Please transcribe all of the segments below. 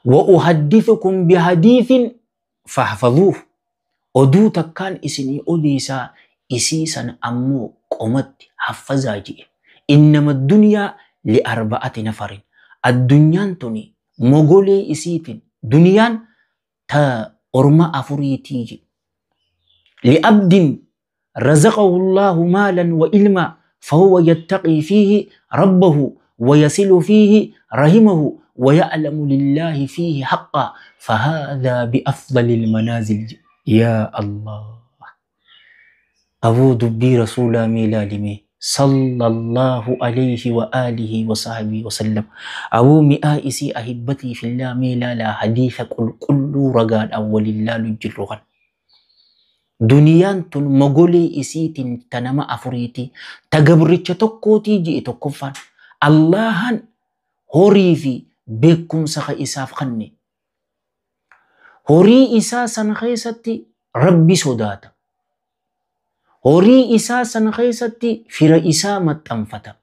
وأحدثكم بحديث فاحفظوه oduu takkaan isinii odeessaa isii san ammoo qomatti haffazaa je'e. إنما الدنيا لأربعة نفر addunyaan tuni mogolee isiitiin duniyaan ta orma afuriitii jedhe. لعبد رزقه الله مالا وعلما فهو يتقي فيه ربه ويصل فيه رحمه ويعلم لله فيه حقا فهذا بأفضل المنازل. يا الله أبو دبي رسول ميلالمي صلى الله عليه وآله وصحبه وسلم. أبو مئائسي أحبتي في الله ميلالا حديث كل كل رقان أول الله لجلغن. Duniyaan tun mogolee isiitiin ta nama afuriiti. Ta gabricha tokkootii ji'e tokkoffaan. Allahan horii fi beekumsa ka isaaf kanne. Horii isaa san keessatti Rabbi sodaata. Horii isaa san keessatti fira isaa maxxanfata.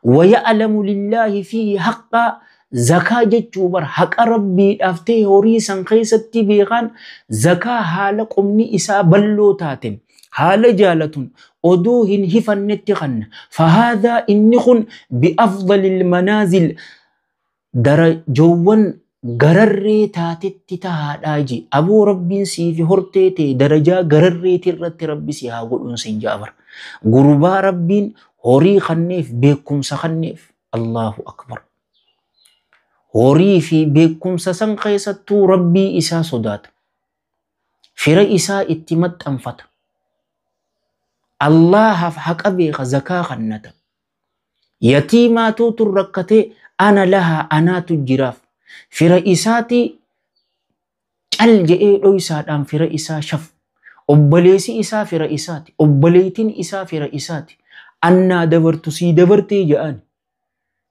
ويعلم لله فيه حقا zakaa jechuu bar haqa Rabbiidhaaf ta'e horii san keessatti beekan zakaa haala qomni isaa balloo taateen haala jaalatun oduu hin hifannetti kanna. فهذا inni kun بأفضل المنازل darajoowwan gararree taatetti tahaadhaa je. Aboo Rabbiin siifi hortee ta'e darajaa gararreeti irratti Rabbi si haa godhuun siin ja'a bara. Gurbaa Rabbiin horii kanneef beekumsa kanneef Allahu akbar. Horii fi beekumsa san keessattuu Rabbii isaa sodaata. Fira isaa itti maxxanfata. Allahaaf haqa beeka zakaa kannata. Yatiimaatuutu rakkatee ana lahaa anaatu jiraaf. Fira isaati cal je'ee dhoysaadhaan fira isaa shaf. Obboleessi isaa fira isaati. Obboleettiin isaa fira isaati. Annaa dabartu sii dabartee ja'an.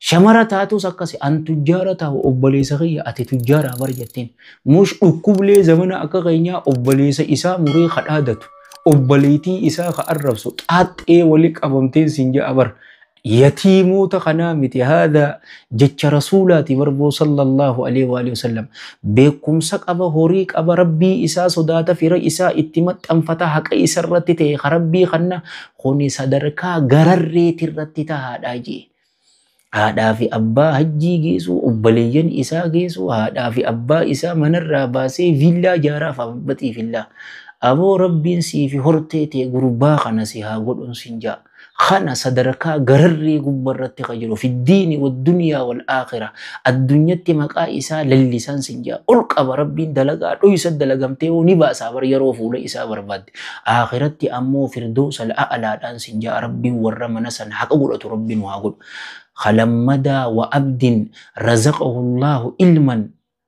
Shamara taatus akkasi an tujjaara taa'u obboleessa kiyya ati tujjaara bar jetteen. Mush dhukkublee zamana akka keenyaa obboleessa isaa muree kadhaadatu. Obboleettii isaa ka arrabsu xaaxxee wali qabamteen siin ja'a bar. Yatiimoota kanaa miti haadha jecha rasuulaati barboo sallallahu alaihi wa alihi wasallam. Beekumsa qaba horii qaba Rabbii isaa sodaata fira isaa itti maxxanfata haqa isa irratti ta'e ka Rabbii kanna kuni sadarkaa gararreeti irratti tahaadhaa jee. Haadhaa fi abbaa hajjii geessu, obboleeyyan isaa geessu, haadhaa fi abbaa isaa manarraa baasee villaa jaaraaf abbatii fillaa. Aboo Rabbiin siifi hortee ta'e gurbaa kana si haa godhuun siin ja'a. Kana sadarkaa gararree gubbarratti ka jiru fiddiini waddunyaa wal aakhira addunyatti maqaa isaa lallisan siin ja'a. Ol qaba Rabbiin dalagaa dhoysa dalagamtee ni baasaa bar yeroo fuula isaa barbaadde. Aakhiratti ammoo firdoosa a'laadhaan siin ja'a Rabbiin warra mana san haqa godhatu Rabbiin waa godhu. خلمدا وعبد رزقه الله علما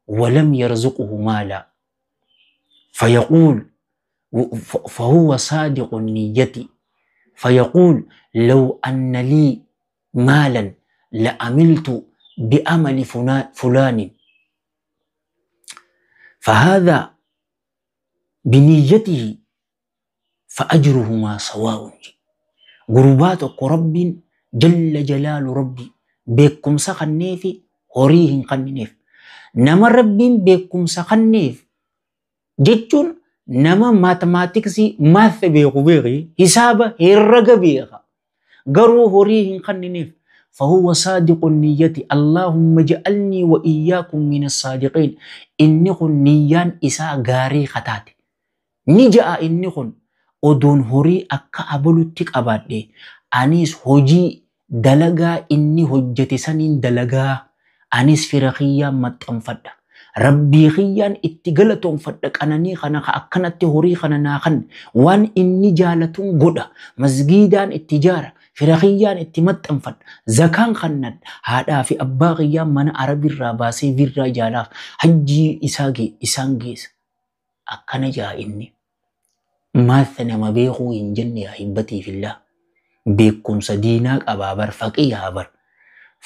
ولم يرزقه مالا فيقول فهو صادق النية فيقول لو أن لي مالا لعملت بعمل فلان فهذا بنيته فأجرهما سواء. قربات رب جل جلال ربي بكم سخنيف هوريهن قنيف نما ربين بكم سخنيف جتون نما ماتماتكسي ماث بيقو بيغي حساب هرق بيغا قرو هوريهن قنيف فهو صادق النية. اللهم اجعلني وإياكم من الصادقين. إنه نيان إسا غاري خطات نجا إنه أدون هوري أكا أبلو تك أبادي أنيس هجي dalagaa inni hojjete saniin dalagaa anis fira kiyyaan maxxanfadha. Rabbii kiyyaan itti galatoonfadha qananii kana ka akkanatti horii kana naa kan waan inni jaalatuun godha. Masgiidaan itti jaara. Fira kiyyaan itti maxxanfadha. Zakaan kannadha. Haadhaa fi abbaa kiyyaan mana Arabirraa baasee birraa jaalaaf hajjii isaan geessa. Akkana jaa inni. Maal nama beekuu hin jenne yaa hibbatii fillaa. Beekumsa diinaa qabaa bar faqiyaa bar.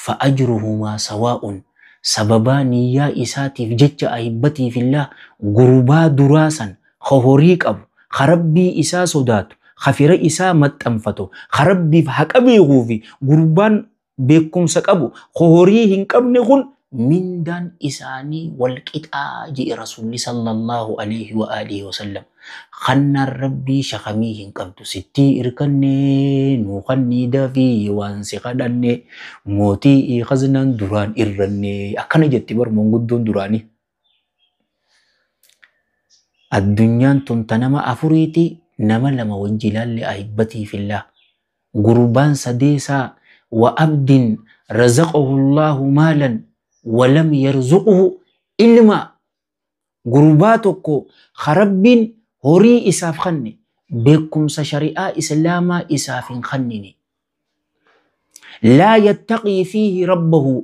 Fa'ajruhumaa sawaa'un sababaa niyyaa isaatiif jecha ahibbatii fillaa gurbaa duraa san ka horii qabu ka Rabbii isaa sodaatu ka fira isaa maxxanfatu ka Rabbiif haqa beekuu fi gurbaan beekumsa qabu ka horii hin qabne kun Mindaan isaanii wal qixaa jedhe Rasuulli sallallahu alaihi wa alihi wasallam. Khannaan Rabbii shakamii hin qabdu. Sittii irkannee nuu kannii dafii waan si kadhanne mootii khaznaan duraan irranne akkana jetti bar manguddoon duraanii. Addunyaan tun ta nama afuriiti, nama lama wajji ilaalle ahibbatii fillah. Gurbaan sadeesaa wa abdin razaqahu Allahu maalan walam yarzuquhu ilma. Gurbaa tokko Rabbiin horii isaaf kenne, beekumsa shari'aa islaamaa isaaf hin kennine. Laa yattaqii fiihi rabbahu,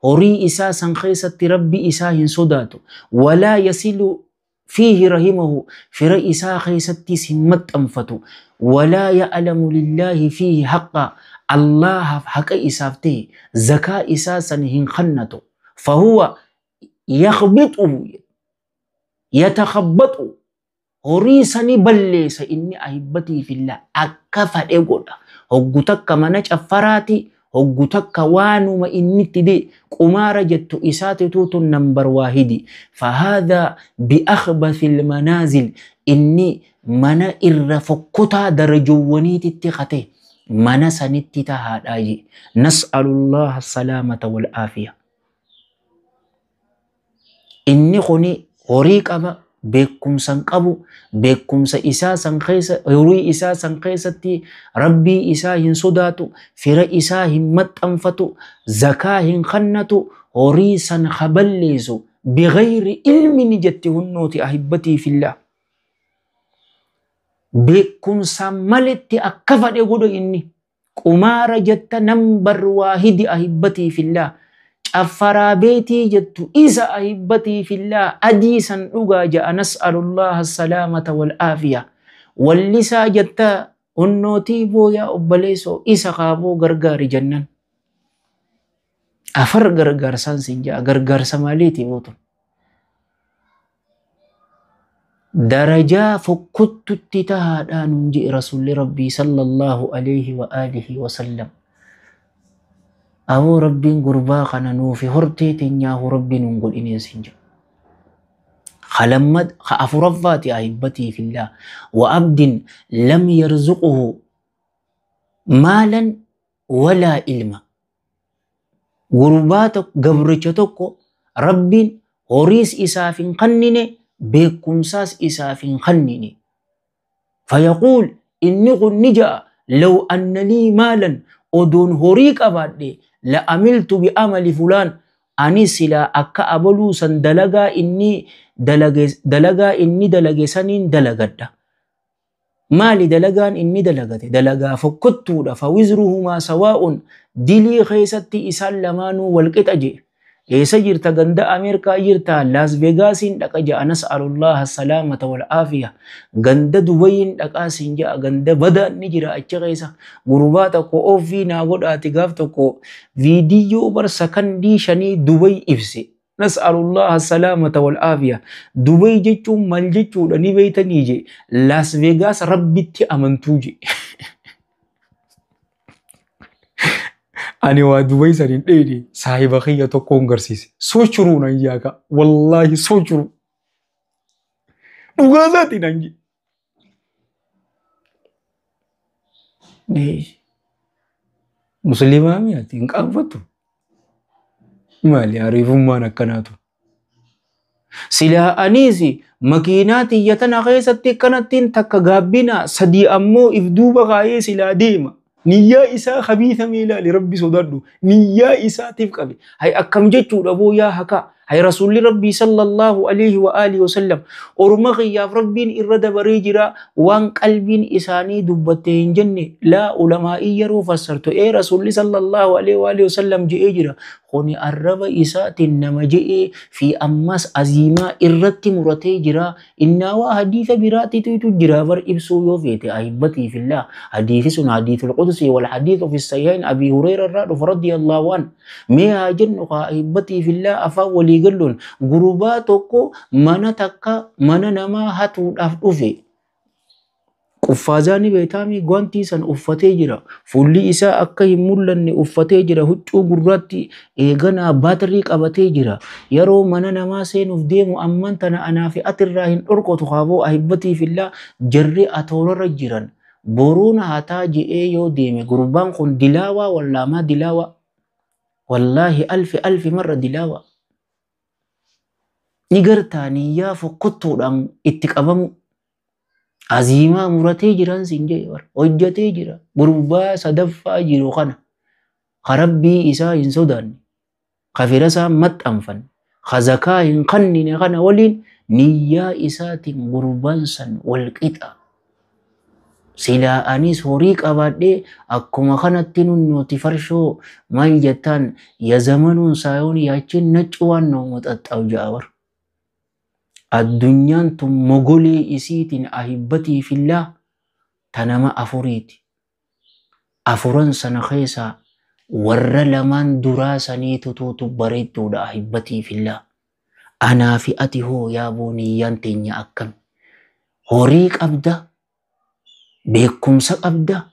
horii isaa san keessatti Rabbi isaa hin sodaatu. Walaa yasilu fiihi rahimahu, fira isaa keessattis hin maxxanfatu. Walaa ya'lamu lillaahi fiihi haqqa, Allahaaf haqa isaaf ta'e zakaa isaa san hin kennatu. Fahuwa yakhbixuhu yatakhabbatu, horii sani balleessa inni ahibbatii fillah akka fadhe godha. Hoggu takka mana caffaraati, hoggu takka waanuma inni itti de qumaara jettu isaati tuutun nambar waahidi. Fahaadha biakhbathi lmanaazil, inni mana irra fokkotaa darajowwaniititti kate mana sanitti tahaadhaa je. Nas'alullaha salaamata wal aafiya. Inni kuni horii qaba, beekumsa hin qabu, beekumsa isaa san keessa, horii isaa san keessatti Rabbii isaa hin sodaatu, fira isaa hin maxxanfatu, zakaa hin kennatu, horii san haballeessu bighayri ilmi jetti hunnooti ahibbatii fillah. Beekumsa malitti akka fadhe godhu inni qumaara jetta nambar waahidi ahibbatii fillah. Caffaraa beetii jettu isa ahibbatii fillah, adii san dhugaa ja'a. Nas'alullaha salaamata wal aafiya. Wallisaa jetta hunnootii booyaa obboleessoo isa kaaboo gargaari jennan. Afar gargaarsaan sin ja'a, gargaarsa maaliiti bootun? Darajaa fokkottutti tahaadhaa nun je'e Rasuulli Rabbii sallallahu alaihi wa alihi wa sallam. Aboo Rabbiin gurbaa kana nuufi hortee teenyaahu Rabbiin nun godhiniin sin jedhu. Khalammad ka afuraffaati ahibbatii fillah. Wa abdin lam yarzuquhu maalan walaa ilma. Gurbaa tokko, gabricha tokko Rabbiin horiis isaaf hin kennine, beekumsaas isaaf hin kennine. Fayaquul, inni kun ni ja'a, law anna lii maalan, odoon horii qabaadhe, la amiltu bi amali fulaan, ani silaa akka abaluu san dalagaa inni dalage, dalagaa inni dalage saniin dalagadha. Maali dalagaan inni dalagate? Dalagaa fokkottuudha. Fawizruhumaa sawaa'un, dilii keessatti isaan lamaanuu walqixa je. Eessa jirta? Ganda Ameerikaa jirta? Las Vegaasiin dhaqa ja'a. Nas'alullaha salaamata wal aafiya. Ganda Dubayiin dhaqaa siin ja'a. Ganda badaan ni jira achi keessa. Gurbaa tokko ofii naa godhaati gaaf tokko viidiyyoo bar sakandii 5 Dubayi ibse. Nas'alullaha salaamata wal aafiya. Dubayi jechuun maal jechuudha ni beeytanii je. Las Vegaas Rabbitti amantuu je. Ani waa Dubayi san hin dheedhe, saahiba kiyya tokkoon garsiise. Sochuruu nan yaaka. Wallaahi sochuruu. Dhugaa isaatii nan jedhe. Musliimaa mi'aati hin qaanfattu. Maali ariifummaan akkanaatu? Silaa anis makiinaa tiyya tana keessatti akkanattiin takka gaabbina sadii ammoo if duuba kaayee silaa deema. Niyyaa isaa khabiitha mee ilaali, Rabbi sodaadhu. Niyyaa isaatiif qabe. Hay akkam jechuudha boo yaa hakaa. Hay Rasuulli Rabbii sallallahu alaihi wa alihi wasallam orma kiyyaaf Rabbiin irra dabaree jira waan qalbiin isaanii dubbatte hin jenne. Laa ulamaa'ii yeroo fassartu ee Rasuulli sallallahu alaihi wa alihi wasallam je'ee jira. Kuni arraba isaatiin nama je'ee fi ammas aziimaa irratti muratee jira. Innaawaa hadiisa biraatitu jira bar ibsuu yoo feete ahibbatii fillah. Hadiisi sun hadiisul qudsi wal hadiisu fi sahihain Abi Hurayra irraa dhufa radiyallahu an. Mee haa jennu kaa ahibbatii fillah afaan walii galuun gurbaa tokko mana takka mana namaa hatuudhaaf dhufe. Quffaazaani beetaamii gwantii san uffatee jira. Fuulli isaa akka hin mul'anne uffatee jira. Huccuu gurraatti eeganaa baatirii qabatee jira. Yeroo mana namaa seenuuf deemu amman tana anaa fi atirraa hin dhorkotu kaaboo ahibbatii fillaa jarri atoorarra jiran. Boruun hataa je'ee yoo deeme gurbaan kun dilaawaa wallaamaa dilaawaa. Wallaahi alfi alfi marra dilaawaa. Ni gartaa niyyaa fokkottuudhaan itti qabamu. Aziimaa muratee jiran siin jedhe bara hojjetee jira gurbaa sadaffaa jiru kana ka rabbii isaa hin sodaanne ka fira isaa maxxanfanne ka zakaa hin kennine kana waliin niyyaa isaatiin gurbaan san wal qixa. Silaa anis horii qabaadhee akkuma kanatti nunnooti farshoo maal jettaan ya zamanuun saayoon yaachiin naccu waan nama xaxxabu ja'a bara. Addunyaan tun mogolee isiitiin ahibbatii fillaa ta nama afuriiti. Afuran sana keessaa warra lamaan duraa saniitu tuutu bareedduudha ahibbatii fillaa. Anaa fi ati hoo yaaboo niyyaan teenya akkami? Horii qabda, beekumsa qabda,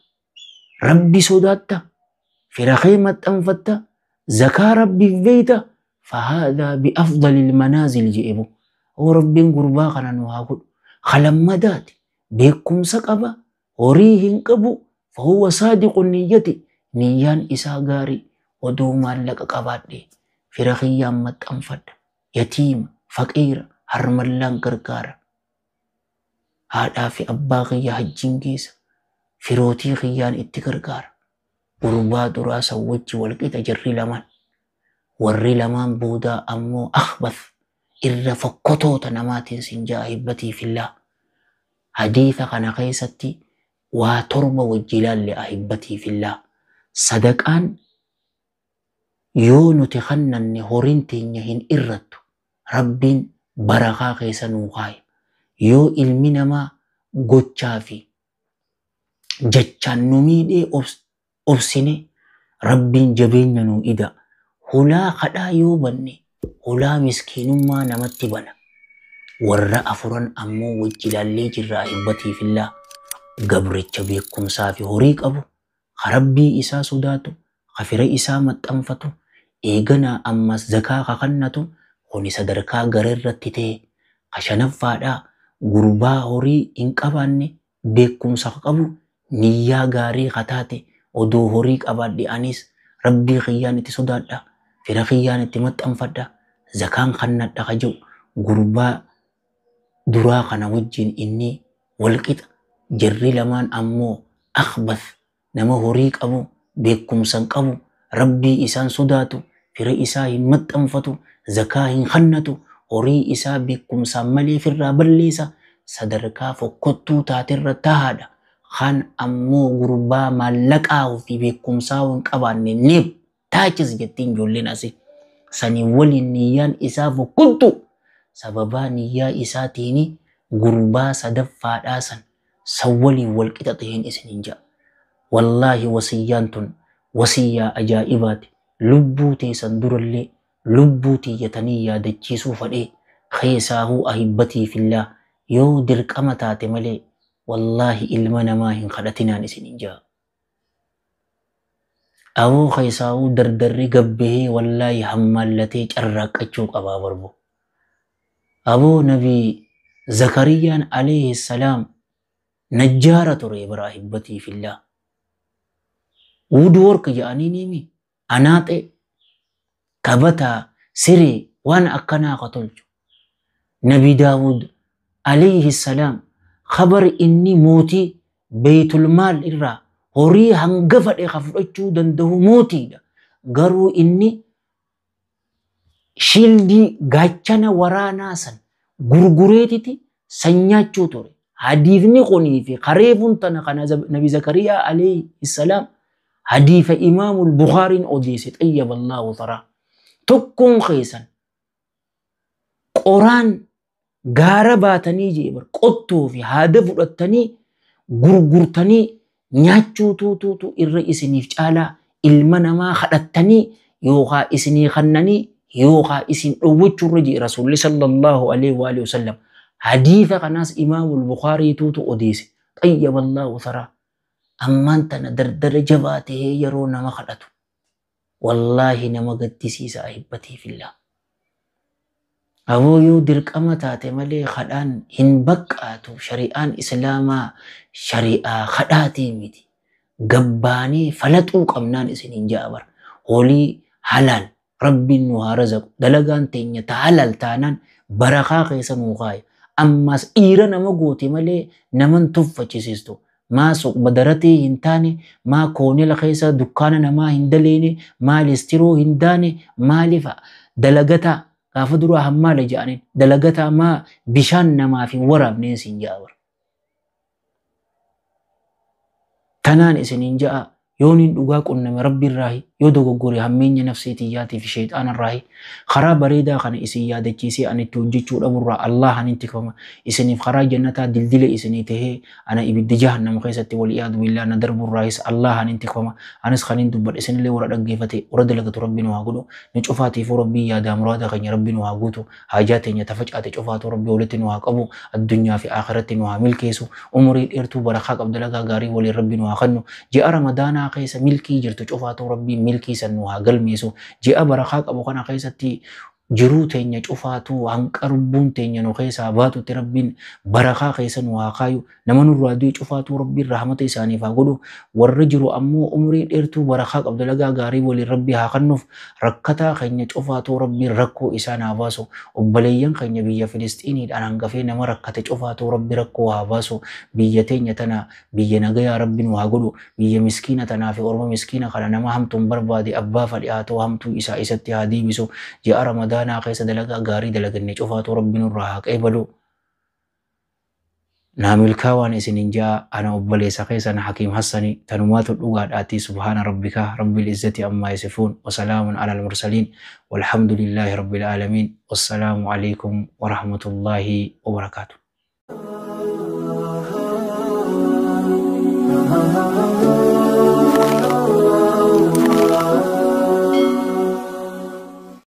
rabbi sodaatta, fira kee maxxanfatta, zakaa rabbiif beeyta, fahaadaa biafdalil manaazil je'ebu. Oo rabbiin gurbaa kana nu haa godhu. Kalammadaati beekumsa qaba, horii hin qabu, fahuwa saadiqu niyyati. Niyyaan isaa gaarii odoo maallaqa qabaadhe fira kiyyaan maxxanfadha. Yatiima, faqiira, harmallaan gargaara. Haadhaa fi abbaa kiyya hajjiin geessa. Firootii kiyyaan itti gargaara. Gurbaa duraa san wajji walqixa jarri lamaan. Warri lamaan boodaa ammoo akhbath irra fokkotoota namaatiin sin ja'a ahibbatii fillaa. Hadiisa kana keessatti waa torba wajji ilaalle ahibbatii fillaa. Sadaqaan yoo nuti kennanne horiin teenya hin irrattu. Rabbiin barakaa keessa nuu kaaya. Yoo ilmi namaa gochaa fi jechaan nu miidhee obsine rabbiin jabeenya nuu ida. Hulaa kadhaa yoo banne hulaa miskiinummaa namatti bana. Warra afuran ammoo wajji ilaallee jirra ahibbatii fillaa. Gabricha beekumsaa fi horii qabu, ka rabbii isaa sodaatu, ka fira isaa maxxanfatu, eeganaa ammas zakaa ka kennatu, kuni sadarkaa gareerratti ta'e ka shanaffaadhaa gurbaa horii hin qabaanne beekumsa qabu niyyaa gaarii ka taate odoo horii qabaadhe anis rabbii kiyyaan itti sodaadha, fira kiyyaan itti maxxanfadha, zakaan kennadha ka jedhu gurbaa duraa kana wajjin inni walqixa. Jarri lamaan ammoo akhbath nama horii qabu, beekumsa hin qabu, rabbii isaan sodaatu, fira isaa hin maxxanfatu, zakaa hin kennatu, horii isaa beekumsaan malee firraa balleessa, sadarkaa fokkottuu taaterra tahaadha. Kan ammoo gurbaa maallaqaa fi beekumsaa hin qabaanne neeb taachis jettiin ijoolleen asii. Sanii waliin niyyaan isaa fokkottu sababaa niyyaa isaatiin gurbaa sadaffaadhaa san san waliin wal qixa ta'een isiniin ja'a. Wallaahi wasiyyaan tun wasiyyaa ajaa'ibaati. Lubbuu teessan durallee lubbuu tiyyatanii yaadachiisuu fadhee keessaahuu ahibbatii fillaa yoo dirqama taate malee wallaahi ilma namaa hin kadhatinaan isiniin ja'a. Aboo keessaahuu dardarri gabbahee wallaahi hammaallatee carraaqqachuu qabaa barbo. Aboo nabii Zakariyaan alayhi salaam najjaara ture bara ahibbatii fillaa. Woodwork jedhanii nimi anaaxee kabataa siree waan akkanaa ka tolchu. Nabi Daawud alayhi salaam khabar inni mootii beeytulmaal irraa horii hanga fedhe ka fudhachuu danda'u mootiidha. Garuu inni shildii gaachana waraanaa san gurgureetiti san nyaachuu ture. Hadiifni kunii fi kareefuun tana kana Nabi Zakariyaa alayhi salaam hadiifa Imaamul Bukhaariin odeesse xayyaba Allahu taraa. Tokkoon keessan qoraan gaara baatanii jee bar qottoo fi haada fudhattanii gurgurtanii nyaachuu tuutuutu irra isiniif caalaa ilma namaa kadhattanii yookaan isinii kannanii yookaan isin dhowwachuu irra jee Rasuulli sallallahu alaihi wa alihi wasallam. Hadiisa kanaas Imaamul Bukhaariituutu odeesse. Xayyaballaahu saraa. Ammaan tana dardara jabaa tahee yeroo nama kadhatu. Wallaahi nama gaddisiisa ahibbatii fillah. Aboo yoo dirqama taate malee kadhaan hin baqqaatu. Shari'aan islaamaa shari'aa kadhaatii miti. Gabbaanee falaxuu qabnaan isiniin ja'a bara. Holii halaal rabbiin nu haa razaqu. Dalagaan teenya ta halaal taanaan barakaa keessa nuu kaaya. Ammas dhiira nama goote malee naman tuffachisiistu. Maa badaratee hin taane, maa koonela keessa dukkaana namaa hin daleene, maa listiroo hin taane, maaliif dalagataa gaafa duraa hammaala jedhaniin dalagataa maa bishaan namaaf hin waraabneen siin ja'a bara. Tanaan isiniin ja'a yooniin dhugaa qunname rabbi irraahi yoo dogoggore hammeenya nafsee tiyyaatii fi sheexaana irraahi karaa bareedaa kana isin yaadachiisee ani itti hojjechuu dhaburraa Allahan hin tikfama isiniif karaa jannataa dildila isinii tahee ana ibidda jahannama keessatti wal iyaadu billaa na darburraahis Allahan hin tikfama anis kan hin dubbadhe isinillee warra dhaggeeffate warra dalagatu rabbi nu haa godhu nu cufaatiifuu rabbii yaadaa muraada keenya rabbi nu haa guutu haajaa teenya tafacaate cufaatu rabbi walitti nu haa qabu addunyaa fi akhiratti nu haa milkeessu umurii dheertuu barakaa qabdu dalagaa gaarii waliin rabbi nu haa kennu ji'a ramadaanaa keessa milkii jirtu cufaatu rabbiin milkii san nu haa galmeessu ji'a barakaa qabu kana keessatti jiruu teenya cufaatu hanqa lubbuun teenya nu keessaa baatutti rabbiin barakaa keessa nu haa kaayu nama nurraa du'e cufaatu rabbiin rahmata isaaniif haa godhu warri jiru ammoo umurii dheertuu barakaa qabdu dalagaa gaarii waliin rabbi haa kennuuf rakkataa keenya cufaatu rabbiin rakkoo isaan haa baasu obboleeyyan keenya biyya Filistiiniidhaan hangafee nama rakkate cufaatu rabbi rakkoo haa baasu biyya teenya tana biyya nagayaa rabbi nu haa godhu biyya miskiina tanaa fi orma miskiina kana nama hamtuun barbaade abbaa fadhi haa ta'u hamtuu isaa isatti haa deebisu ji'a ramadaanaa keessa dalagaa gaarii dalaganne cufaatu rabbi nurraa haa qeebalu. Naa milkaa waan isinin ja'a ana obboleessa keessan Hakiim Hassani tanumaatu dhugaadhaatii subhaana rabbika rabbil izzati ammaa yasifuun wasalaamun alal mursaliin walhamdulillaahi rabbil aalamiin wassalaamu alaikum warahmatullaahi wabarakaatu.